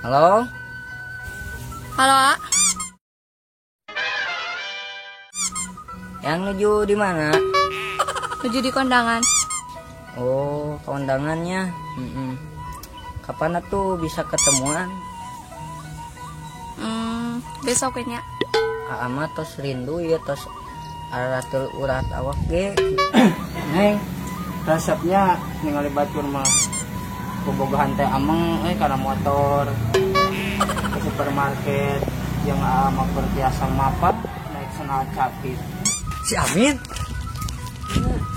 Halo? Halo, A. Yang nuju di mana? Nuju di kondangan. Oh, kondangannya. Kapan tuh bisa ketemuan? Besok kayaknya. Ama tos rindu ya tos aratul urat awak ge. Neng, resepnya ningali batur mah bobogohan teh ameng kana motor ke supermarket yang ama berbiasa mapat naik senal capit. Si Amin.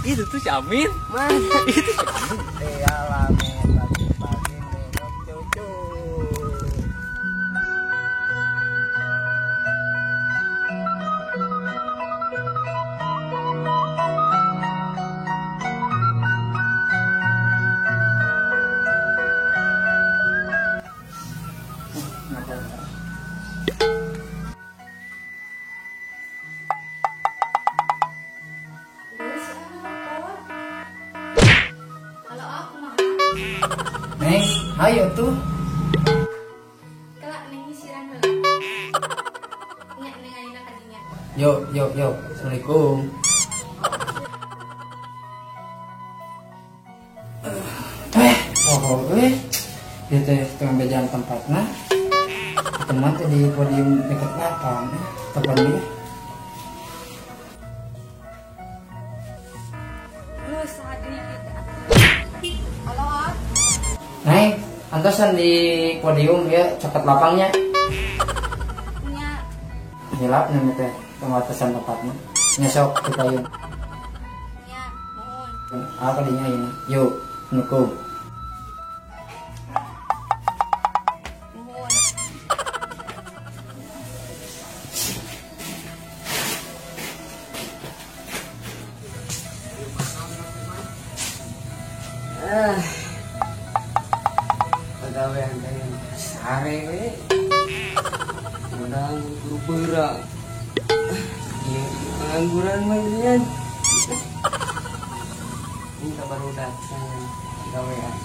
Itu tuh si Amin. Mana? Itu si Amin. Alame pagi-pagi nengok cucu. Neng, ayo tuh. Kelak neng nyisiran heula. Nya neng ayeuna ka dinya. Yo yo yo, assalamualaikum. Dia teh tengah bejaan tempatna. Teman teh di podium dekat lapang, tempat dia. Lu sadri kita. Halo, A. Neng, antosan di podium ya, coklat lapangnya. Nya. Hilap nih teh, pembatasan tempatnya. Nyesok kita yuk. Nya, nuhun. Apa dinya ini? Yuk, assalamualaikum. Nuhun. Pegawai yang sare we. Modal guru berang. Iya, pengangguran mah inian. Minta baru datang pegawaian.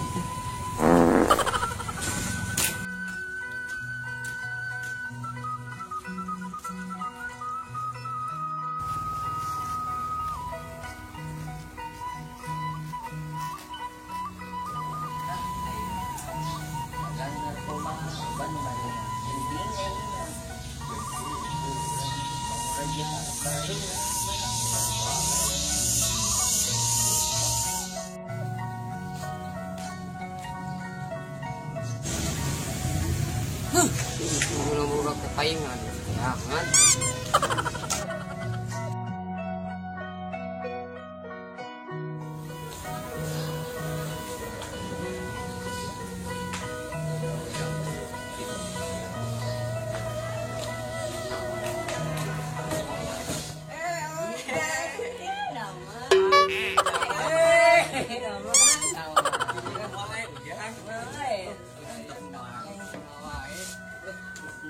Murah-murah kepaingan, ya kan?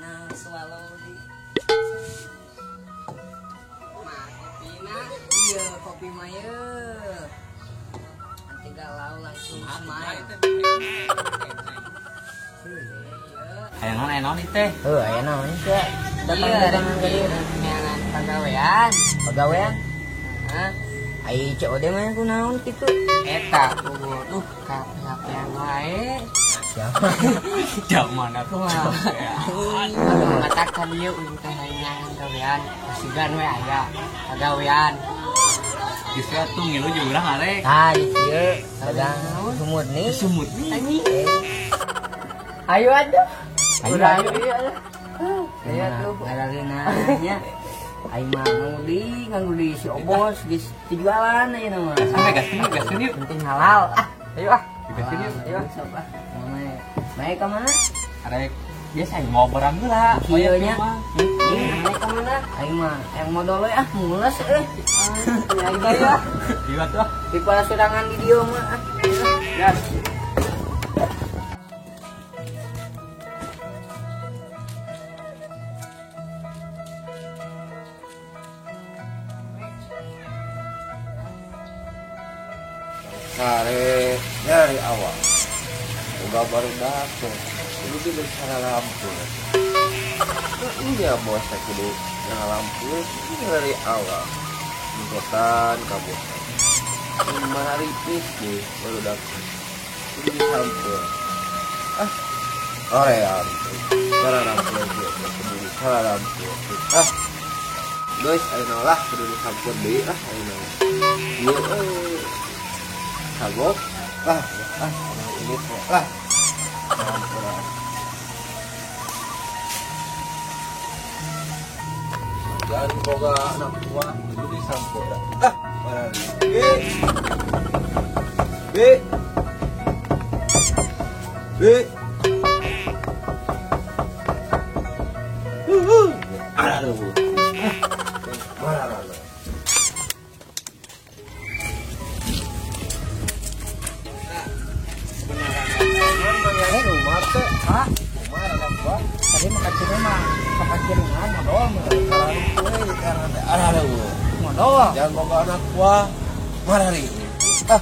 Nah, swallow di. Iya, kopi mah ye. Nanti galau langsung smile. Aya naon teh? Heuh, aya naon teh? Datang ka dieu neangan pagawean. Pagawean? Heeh. Ai COD mah kunaon kitu? Eta kudu duh ka pihak wae. Siapa? Zaman atuh. Aduh mengatakan ieu teh neangan gawean, kasigan we aya pagawean. Geus atuh ngilu jeung urang arek. Tah di dieu dagang sumut nih. Sumut nih. Ayo atuh. Ayo ayo. Ayo atuh ngararina nya. Aing mah ngangudi si Obos geus dijualan ayeuna mah. Sampai gaskeun yuk. Penting halal. Ah, ayo ah. Digaskeun yuk. Ayo sok ah. Mae ka mana? Arek biasa aing mau barang heula. Kieu nya. Mae ka mana? Aing mah yang modal we ah mules euy. Ayo ayo ah. Ieu atuh. Di pasurangan di dieu mah ah. Gas. Sare dari awal udah baru datang. Ini Kudu bersara lampu. Iya bos teh kudu ngalampur dari awal. Jempotan ka bos. Mararipis deh barudak. Kudu disampur. Ah, oream. Sararampur kieu kudu disarampur. Ah. Guys, ayeuna lah kudu disampur deui ah ayeuna. Ieu euy. Kagok lah, ah ini lah. Sampuran. Jangan boga anak buah kudu disampur. Ah, marari. B. B. B. Aduh. Tadi makan ciri mah, makan ciri mah modal modal. Jangan boga anak buah marari. Ah,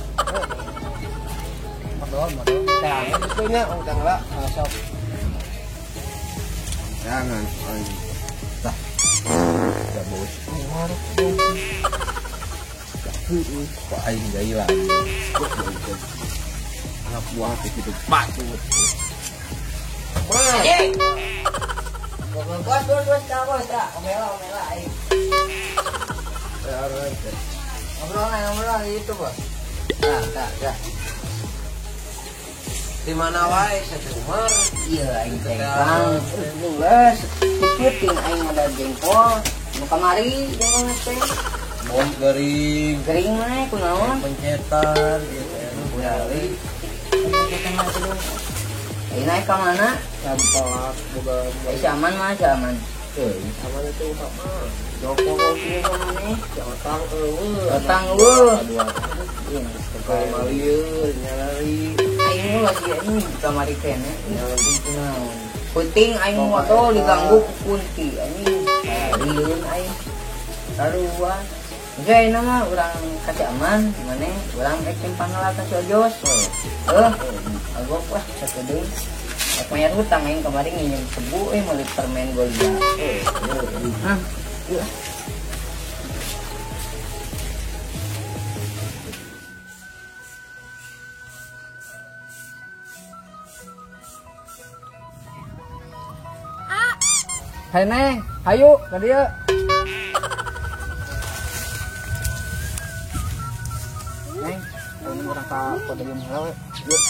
modal modal. Jangan itunya utang lah. Sok. Jangan. Tah. Ya bos. Umar. Kok aing gila. Anak buah gitu patut. Anjing. Bos bos bos bos dah. Omela omela aing. Ngobrol ngobrol gitu bos. Nah, dah, dah. Di mana wae satu Umar? Iya aing teh kang. Geus peuting aing ada jengkol. Nu kamari jengkol teh. Bos gering. Gering mah kunaon? Pencetan gitu. Kali. Pencetan mah kudu. Ayo naik ke mana? Sampah, boga. Si aman mah, si aman. Aman itu utama. Joko kopi sama nih. Otang eueuh. Otang eueuh. Aduh. Kamari nyalari. Aing mah sih ini kamari kene. Kunaon. Penting aing motor diganggu ku kunti anjing. Rieun aing. Sarua. Oke, ayeuna mah urang ka Si Aman, maneh urang rek tempang lah ka Si Ojos. Heuh, agok lah sakedeung. Rek mayar hutang aing kamari nginjem sebu euy meuli permen Golia. Hah, yeuh. Hai Neng, hayu ka dieu. Neng, ayeuna urang ka podium heula we. Yuk.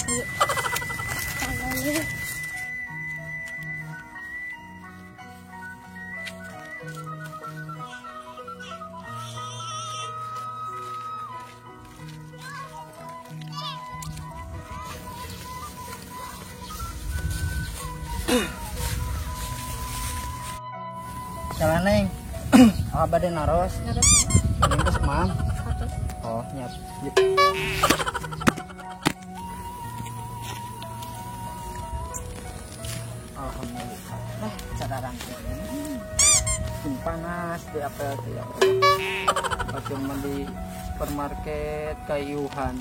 Salah Neng, apa bade naros? Neng geus mam. Oh, nyap. Yuk. Alhamdulillah. Nah, cara rangkaian. Panas di apel tuh ya. Cuma di supermarket kayuhan.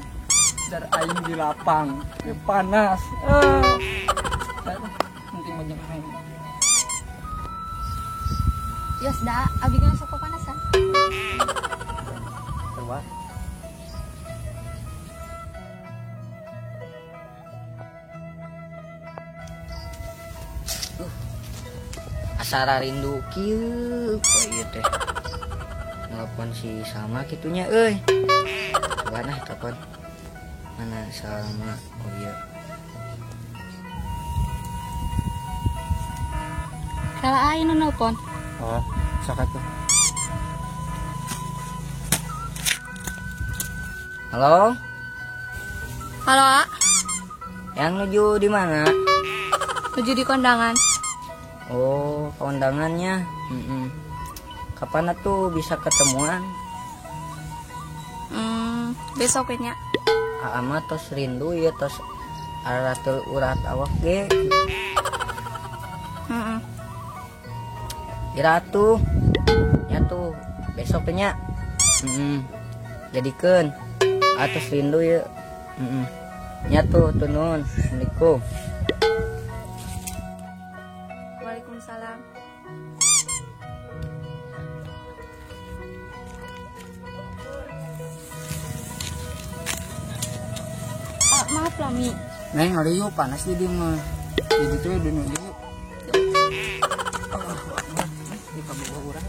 Dar aing di lapang. Panas. Penting banyak aing. Yos dah, abi kan sok panasan. Coba. Asara rindu kieu poe ieu teh. Nelpon si Salma kitunya euy. Coba nah telepon. Mana Salma? Oh iya. Kalau aing nu nelpon. Oh, sok atuh. Halo? Halo, A. Yang nuju di mana? Nuju di kondangan. Oh, kondangannya. Kapan atuh bisa ketemuan? Besok kayaknya. Aa mah tos rindu ya tos aratul urat awak ge. Ira tuh, ya tuh besok nya. Jadikeun atos rindu ya. Nya tuh tunun. Assalamualaikum. Waalaikumsalam. Ah, maaf lami. Neng, hari yuk panas di dia mah. Jadi tuh dunia dia. Di kabogoh urang.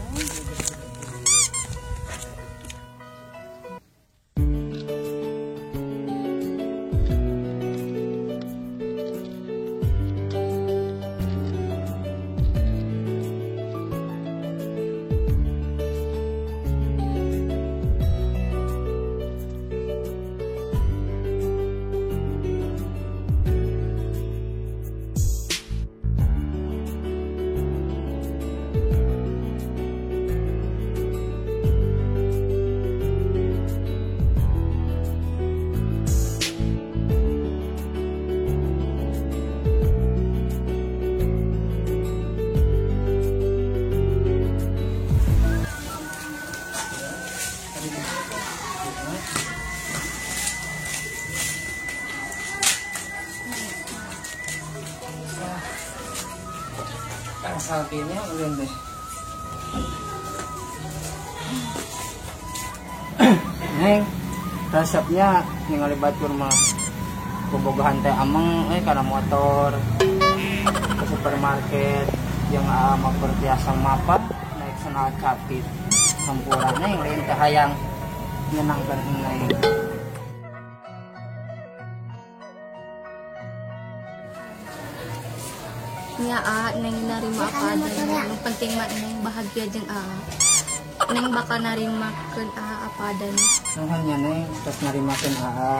Saltinya ulin deh. Neng, resepnya ningali batur mah bobogohan teh ameng karena motor ke supermarket yang mah biasa mapa naik senal capit hampura neng lain teh hayang nyenangkeun neng. Nya a neng narima apa adanya, nu penting mah neng bahagia jeung a. Neng bakal narimakeun a apa adanya. Nuhun nya neng tos narimakeun a.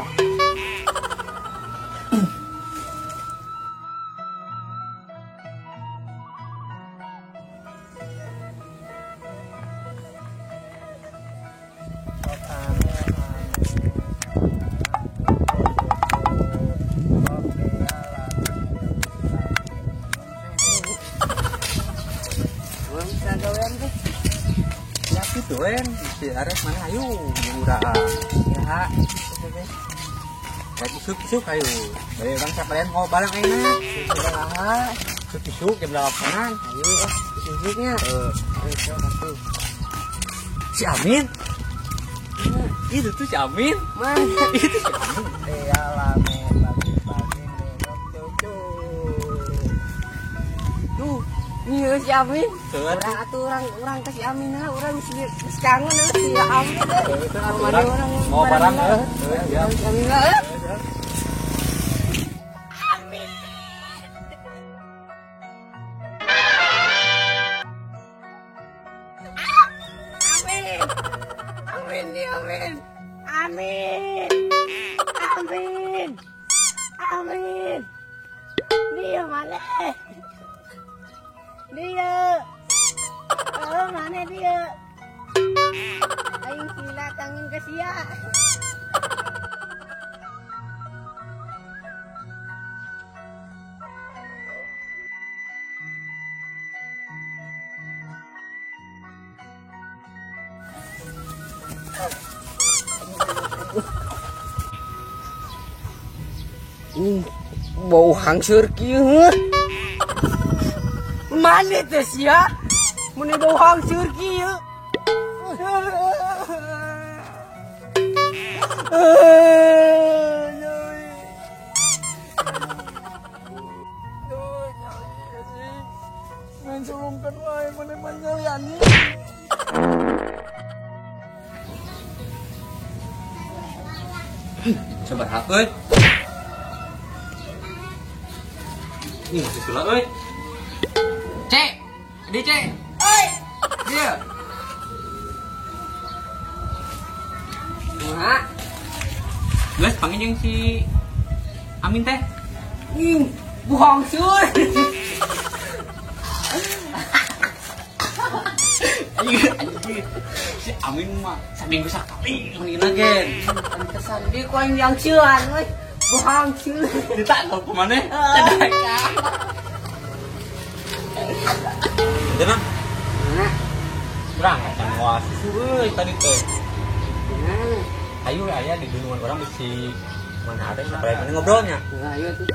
Si Ares mana ayo murah ya lagi isuk-isuk ayo bae bang sapalian mau barang enak sudah isuk-isuk jam 8-an ayo isuk-isuknya si Amin itu tuh si Amin mana itu si Amin ya lame pagi-pagi nengok cucu tuh nih si Amin. Orang atuh orang ke si Amin lah, orang si kangen si Amin. Orang mau barang ya. Si Amin lah. Amin. Amin. Amin nih Amin. Amin. Amin. Amin. Dia mana? Dia, oh mana dia? Aing sila tangin ke sia. Bau hangsur kieu. Mana teh sia? Mun bau hangsur kieu. Main sulungkeun wae mun manyelian. Sabaraha euy? Ih, masih sula euy. Cek, di cek. Oi. Dia. Kumaha? Geus panggil jeung si Amin teh. Ih, bohong sur. Anjir. Si Amin mah saminggu sakali manggilna gen. Pantesan dia ku aing yang cilan euy. Bohong sur. Ditangkap ku maneh. Cedak. Tenang. Nah, Kurang acan moal susu euy tadi teh. nah. Ayo aya di dunungan orang bisi mana ada sampai mana ngobrolnya. Nah, ayo tuh.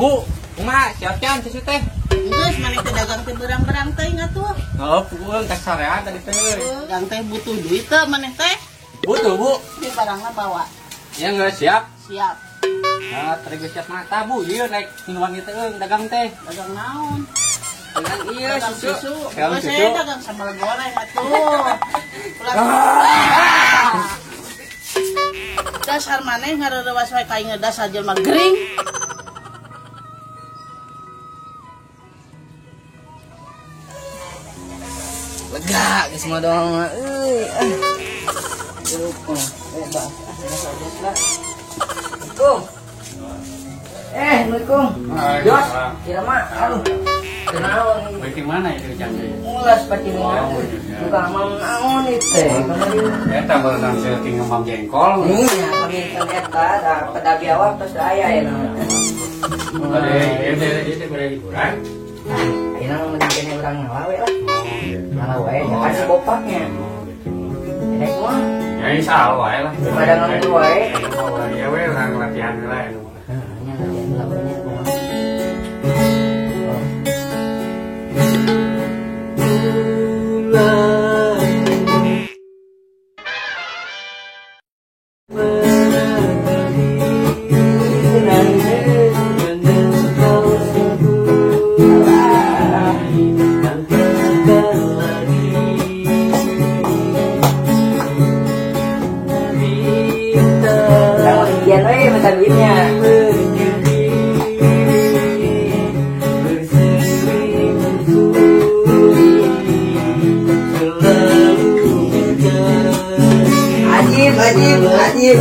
Bu, kumaha siap can susu teh? Geus maneh teh dagang teh berang-berang teh atuh. Heuh, puguh teh sarean tadi teh. Dagang teh butuh duit teh maneh teh? Butuh, Bu. Di barangna bawa. Ya geus siap. Siap. Nah, tadi geus siap mata, Bu. Ieu naik minuman ieu teh dagang teh. Dagang naon? Dagang ieu susu. Dagang susu. Susu. Dagang sambal goreng atuh. Dasar maneh ngareurewas wae ka inge dasar jelema gering. Lega geus mah doang mah euy. Assalamualaikum. Assalamualaikum. Jos, kira mah aduh. Kenaon? Bagi mana itu janji? Ulas pacingan. Buka mau naon itu teh. Eta barusan saya tinggal ngembang jengkol. Iya, pamintan eta da pada biawak terus aya ya. Bade ieu teh bade liburan. Ayeuna mah mending kene urang ngalawe lah. Ngalawe ya kan si bopaknya. Rek mah. Ya insyaallah wae lah. Daripada nganggur wae. Ya we urang latihan heula ya. Heeh, nya latihan heula we nya kumaha. Ajib, ajib.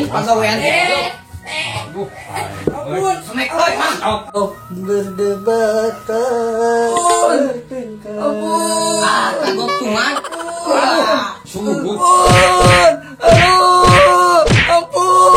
Pagawean teh. Ampun, semek euy, Mang. Berdebatan. Ampun. Ah, kagok tuman. Sungguh. Aduh, ampun.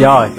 Rồi.